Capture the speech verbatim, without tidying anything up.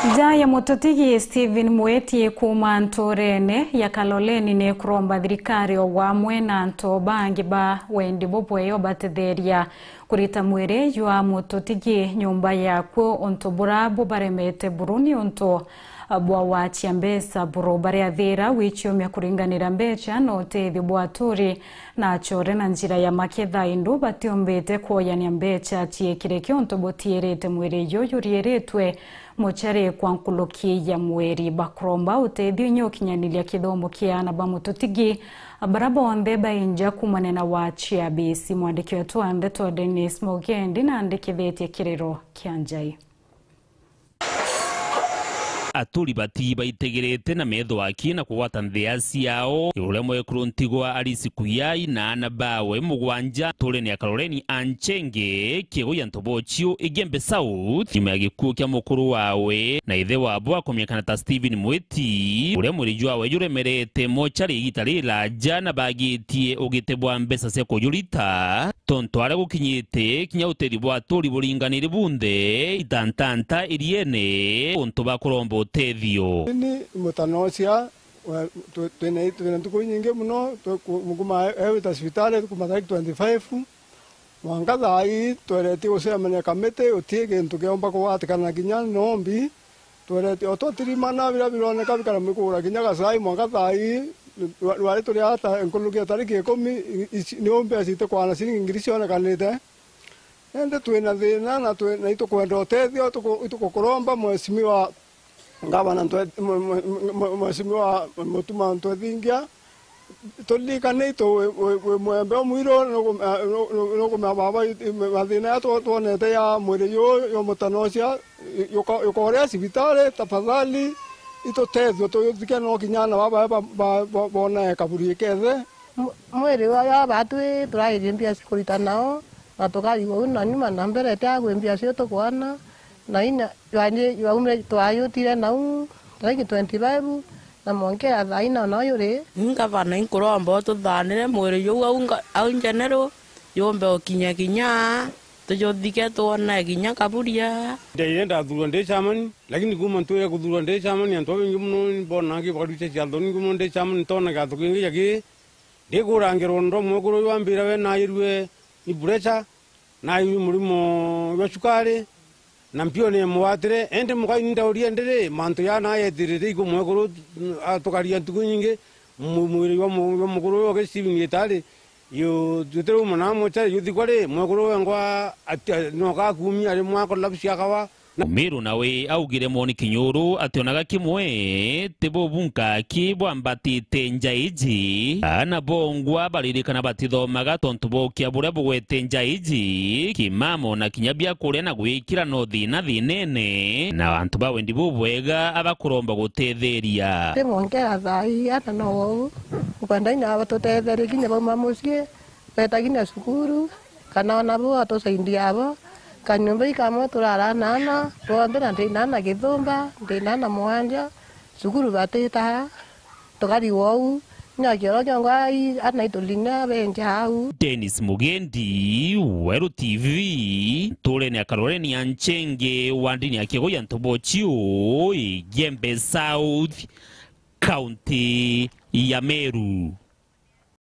Nja ya mututigi Stephen Mweti kuuma nturene ya Kaloleni ni kuromba thirikari o wamwe na antu bangi ba wendi bubweo batetheria kurita mwiri jwa mututigi nyumba yaku, untu bura bubaremete buru ni untu bwa wacia mbeca buru. Baria thira wichiumia kuringanira mbeca na utethio bwa aturi na achore na njira ya maketha, indu batiombite kwoyania mbeca ciekireke untu butiirite mwiri ju juriiritwe mucari kwa nkuruki ya mweri. Bakuromba utethio inya ukinyaniria kithomo kia aana ba mututigi bara bonthe bainja kuumania na wacia bisi. Mwandiki wetu wa ndeto Dennis Mugendi naandikithitie kiriro kia Njai. Aturi bati baitegirite na metho aki na kugwata nthia ciao, uria mwekuru ntigwa Alice Kuyai na aana bawe mugwanja nturene ya Kaloleni Anchenge, Kiego ya Ntobochio, Igembe South, nyuma ya gikuu kia mukuru wawe na ithe wabo akomenyekana ta Stephen Mwiti, uria mwiri jwawe juremerete mochari igita riraja na bagitie ugite bwa mbeca cia kujurita. Tontu aria gukinyite, kinya utethio bwa aturi buringanire bunthe, itantanta iriene, untu bakuromba utethio. Ni mutanocia, wa-, twi-, twina, twina ntuku inyingi muno, twi-, ku-, mukuma e-, ewita cibitari, kuma tariki twenty-five, mwanka thaa ii tweretie gucemania kamiti, uti gintu kiomba kugwatikana kinya nombi. Twereti o twatirimana biria bironeka bikara mwikugura kinya gacai mwanka thaa ii, rwa-, rwari turi ata nkuruki ya tariki ikumi, i-, ici, niu mbeca itikwana ciringi ngiri cionekanite. Indi twina thina na twi-, na itukwenda utethio, tuku-, itukukuromba Mheshimiwa Ngavana Ntwe-, mwe-, mwe-, mwe-, Mheshimiwa Mutuma Ntwethingia, turirikane itu wi, wi, wi mwembe umwiru, nukumea, nu-, nu-, nukumea baba, i-, i-, mathina ya tw-, twonete ya mwiri juu jwa mutanocia, i-, yuko-, yukoria cibitari, tafadhali, itutethio tuthike no kinya ana baba ba, ba, ba, bonae kaburi ikethe. Mu-, mwiri wa, wa batwi turairie mbia cia kurita nao, na tukarigwa u na nyuma na mbere tia kwi mbia cio tukwona, na ina, Twari, twaumire, twayutire nau tariki twenty-five, na mwanka ya thaa ina nao yuri. Ni ngavana inkuromba ututhanire mwiri juu au nga-, au njeneru, yumbe ukinya kinya tujuthike twone kinya kaburia. Ndaire ndathurwa ndi chairman, lakini kuma ntwire kuthurwa ndi chairman, antu babaingi muno ni bonaga ki bakarutia ciatho, ningi muno ndi chairman, ntona kiatho kingi ja ki. Ndikurangirwa ndo mwekuru uyu ambira we nairue ni pressure, nairue murimo jwa cukari, na mpio ni mwatire. Indi mukai ni ndauria ndiri, mantu jaa nayetirire iku mwekuru, a, tukaria ntuku inyingi, mu-, mwiri jwa mu-, jwa mukuru uyu wa Stephen gitari, yu, jutiri umwe na muchari juthikwa ri, mwekuru wengwa ati-, a, noka akumia ari mwako labu cia kawa. Mumiru nawe augire moni kinyuru ationaga kimwe ti bubunka ki bwambatite nja iji. Aana bongwa baririkana batithomaga tontu bwa ukia buria bugwete nja iji, kimamo na kinya biakuria na gwikira no thina thinene, na antu ba wendi bubwega abakuromba gutetheria. Ti mwonkera thaa ii, ana no wou, ukwenda inya batutetherie kinya bauma mucii, beta kinya cukuru, kana ona bo atusaidia abo, kanyumba ikamwe turara na ana bonthe, na ndina ana githumba, ndina ana mwanja, cukuru batitaga, tukarigwa uu, inya kioro kiongwa ai, ana itulinya benja au. Dennis Mugendi, Weru T V, nturene ya Kaloleni ya Nchenge, wandini ya Kigo ya Ntobochio, Igembe South, kaunti ya Meru.